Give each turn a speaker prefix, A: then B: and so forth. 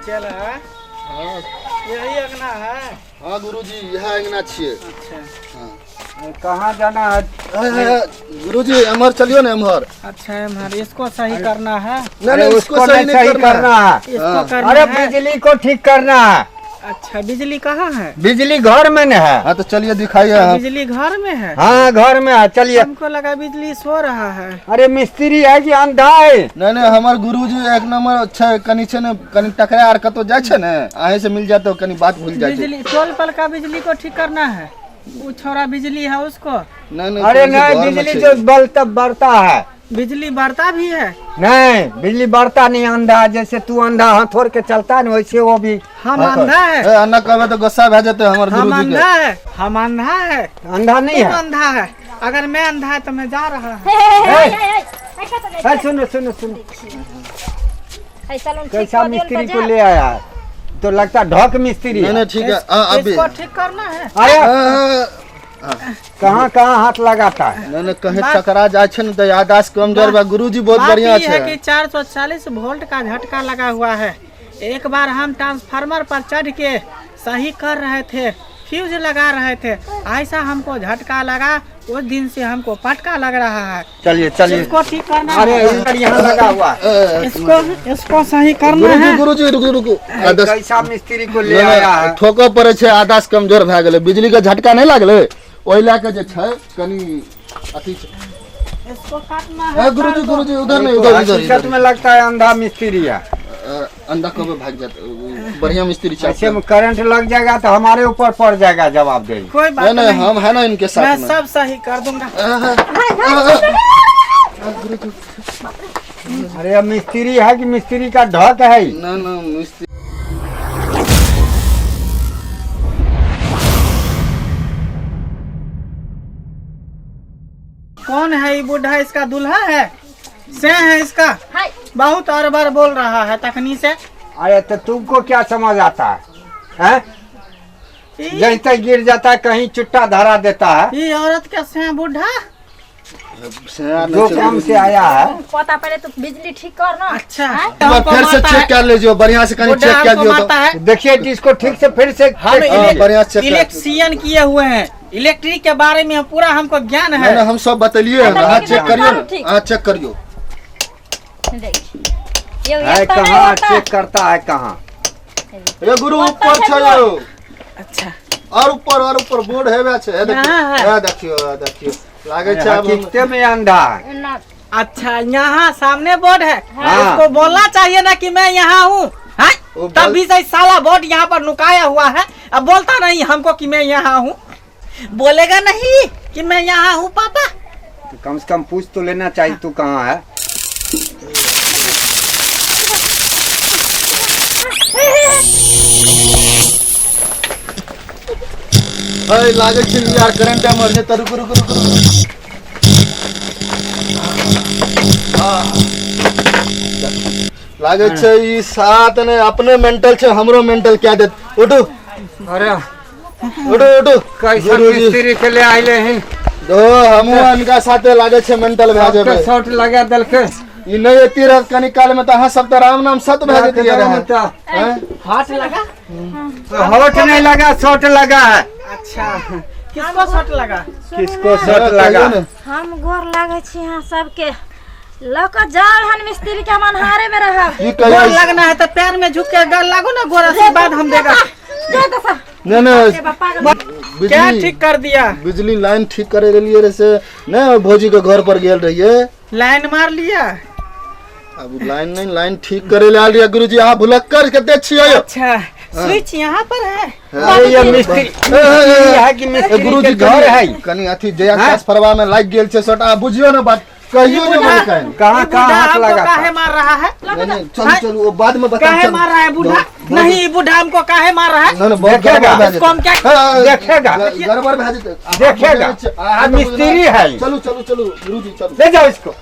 A: चल है।
B: हाँ।
A: यही अंगना है।
B: हाँ गुरुजी, यह अंगना छियै।
A: अच्छा।
B: हाँ।
C: कहाँ जाना है?
B: गुरुजी एम्हर चलियो ना एम्हर।
A: अच्छा एम्हर, इसको सही करना है।
B: नहीं
C: अरे
B: नहीं, इसको
C: उसको
B: सही
C: नहीं
B: नहीं
C: सही करना है।
A: इसको
B: हाँ।
A: करना
C: अरे
A: है।
C: बिजली को ठीक करना है।
A: अच्छा बिजली कहाँ है?
C: बिजली घर में न है।
B: हाँ तो चलिए दिखाइए। हाँ।
A: बिजली घर में है?
C: हाँ घर में है, चलिए।
A: हमको लगा बिजली सो रहा है।
C: अरे मिस्त्री है कि अंधा है?
B: नहीं नहीं, हमर गुरुजी एक नंबर छै, कनी छै ने, कनी टकरा आर कतौ जाइ छै ने, अहीं से मिल जाते कनी बात भूल जाइ छै।
A: बिजली टोल पर का बिजली को ठीक करना है। वो छोरा बिजली है उसको।
B: नहीं नहीं,
C: अरे
B: गुरुजी
C: नहीं,
B: घर में
C: बिजली
B: छै।
C: जो बलता बढ़ता है।
A: बिजली बढ़ता भी है?
C: नहीं बिजली बढ़ता नहीं, अंधा है। जैसे तू अंधा हाथ छोड़ के चलता है ना, वैसे वो भी
A: हम अंधा है।
B: ए, अन्ना कहबै तो गुस्सा भए जेतै हमर
A: हम
B: गुरुजी के।
A: अंधा है, हम अंधा है।
C: अंधा नहीं
A: तुम
C: है।
A: अंधा है। अगर मैं अंधा है तो मैं जा रहा हूँ।
C: ए, सुनो सुनो सुनो, कैसा मिस्त्री को ले आया है? तो लगता है ढक मिस्त्री
B: नहीं
C: है।
B: नहीं ठीक है, अभी
A: इसको ठीक करना है।
C: अरे
B: आ,
C: कहाँ कहाँ हाथ लगाता है?
B: नहीं नहीं, कहीं
A: बात-
B: टकरा जाइ छै ने तऽ याददाश्त कमजोर बा। गुरुजी बहुत
A: बात
B: बढ़िया
A: ये है
B: छै।
A: कि 440 वोल्ट का झटका लगा हुआ है। एक बार हम ट्रांसफार्मर पर चढ़ के सही कर रहे थे, फ्यूज लगा रहे थे, ऐसा हमको झटका लगा, उस दिन से हमको पटका लग रहा है।
C: चलिए चलिए।
A: इसको ठीक करना
C: अरे
A: है।
C: इधर यहाँ लगा हुआ है।
A: इसको इसको सही करना
B: गुरुजी
A: है।
B: गुरुजी रुकू रुकू, आदर्श
C: कैसा मिस्त्री को ले आया है?
B: ठोकऽ पड़ै छै, आदास कमजोर भए गेलै, बिजली के झटका नहि लागलै, ओहि लए कऽ जे छै कनि अथी छै।
A: इसको काटना है।
B: ए, गुरुजी गुरुजी उधर नहीं,
C: तो
B: उधर उधर
C: हकीकत
B: इधर।
C: में लगता है अंधा मिस्त्री है।
B: अंधा कब भाग जाते, बढ़िया मिस्त्री छै।
C: ऐसे में करंट लग जाएगा तो हमारे ऊपर पड़ जाएगा जवाबदेही।
A: कोई बात
B: नहीं नहीं,
A: नहीं,
B: हम है ना इनके
A: मैं
B: साथ में।
A: सब सही कर दूंगा।
C: अरे अब मिस्त्री है कि मिस्त्री का ढक है?
B: ना ना मिस्त्री।
A: कौन है ये बूढ़ा? इसका दूल्हा है से है इसका। बहुत और बार बोल रहा है तखनी से।
C: अरे तो तुमको क्या समझ आता है, हैं? जैसे गिर जाता है कहीं चुट्टा धरा देता है।
A: ये औरत के से बूढ़ा
C: जो काम से आया है।
D: पता पहले तो बिजली ठीक कर ना।
A: अच्छा
B: एक बार फिर से चेक कर लीजिए, बढ़िया से कहीं
A: बूढ़ा
B: चेक कर
A: हमको
B: लियो तो।
A: मारता है।
C: देखिए इसको ठीक से फिर से
A: हम
C: चेक
B: हाँ,
C: कीजिए।
B: बढ़िया से चेक कर।
A: इलेक्ट्रिशियन किए हुए हैं, इलेक्ट्रिक के बारे में पूरा हमको ज्ञान
B: नहीं
A: है।
B: नहीं, हम सब बतलिए हैं, अहाँ चेक करियो ना,
D: ठीक।
B: अहाँ चेक करियो।
D: देख ये
C: है
D: ये तो नहीं
C: कहाँ
D: होता।
C: चेक करता है कहाँ?
B: ए गुरु ऊपर छै यौ।
A: अच्छा
B: और ऊपर और ऊपर बोर्ड हेबे छै, हे देखियो,
A: यहाँ है।
B: हे देखियो, हे देखियो, लागे छै आब हम-
C: हकीकते में अंधा है।
D: ना
A: अच्छा यहाँ सामने बोर्ड है।
C: हाँ।
A: इसको बोलना चाहिए ना कि मैं यहाँ हूँ। हाँ?
B: वो बोल-
A: तभी से साला बोर्ड यहाँ पर नुकाया हुआ है। अब बोलता नहीं हमको कि मैं यहाँ हूँ, बोलेगा नहीं कि मैं यहाँ हूँ पापा।
C: तो कम से कम पूछ तो लेना चाहिए तू कहाँ है।
B: ए लागे छै यार करंट मर जेतै, रुकु रुकु रुकु रुकु। लागे छै ई साथ ने अपने मेंटल छै, हमरो मेंटल क्या देत। उठू
C: अरे
B: उठू उठू।
C: कैसा
B: गुरुजी।
C: मिस्त्री के ले आइले हन?
B: दो हमहूँ अनका साथे लागे छै मेंटल भए जेबै।
C: शॉर्ट लगा देलकै।
B: ई नहि एती रहत कनी काल में तऽ अहाँ सब तऽ राम नाम सत भए जेतियै रहए। हैं?
A: हाथ लगा।
C: हॉट नहीं लगा, शॉर्ट लगा है।
A: अच्छा किसको शॉट लगा?
C: किसको शॉर्ट लगा?
B: कहियौ ने।
D: हम गोर लागे छी यहाँ सबके, लऽ कऽ जाओ हन मिस्त्री के, हम अन्हारे में रहब।
B: की
A: गोर
B: कहियौ?
A: लगना है तो पैर में झुक के गल लागो ना, गोर आशीर्वाद हम देगा।
D: दे दो सब।
B: नहीं नहीं,
D: बापा के
A: क्या
B: बिजली
A: ठीक कर दिया?
B: बिजली लाइन ठीक करे लिए रहे से नहीं, भौजी के घर पर गेल रहिए,
A: लाइन मार लिया।
B: अब लाइन नहीं, लाइन ठीक करे ले आयल रहिए गुरुजी, अहाँ भुलक्कर कते छियै यौ?
A: अच्छा स्विच यहाँ पर है।
C: अरे ये मिस्त्री मिस्त्री है कि मिस्त्री
B: गुरुजी
C: के घर है?
B: कनी अथी जया
C: हाँ?
B: ट्रांसफार्मर में लागि गेल छै शॉर्ट, अहाँ बुझियौ ने बात, कहियौ ने
A: बूढ़ा-
B: मलिकाइन।
C: कहाँ
A: ये
C: कहाँ
A: बूढ़ा
C: हाथ
A: हमको
C: लगाता
A: काहे मार रहा है?
B: नहीं नहीं, चलू चलू, वो बाद में बताओ।
A: काहे मार रहा है बूढ़ा? नहीं ये बूढ़ा हमको काहे मार रहा है?
B: नहीं नहीं, बहुत
C: देखेगा।
B: गड़बड़ भए
A: इसको हम
B: जेतै।
A: क्या-
B: हाँ,
C: देखेगा।
B: गड़बड़ भए जेतै। अहाँ
C: देखेगा।
B: बुझै छियै, अहाँ तऽ
C: मिस्त्री है।
B: चलू चलू चलू गुरुजी चलू।
C: ले जाओ इसको।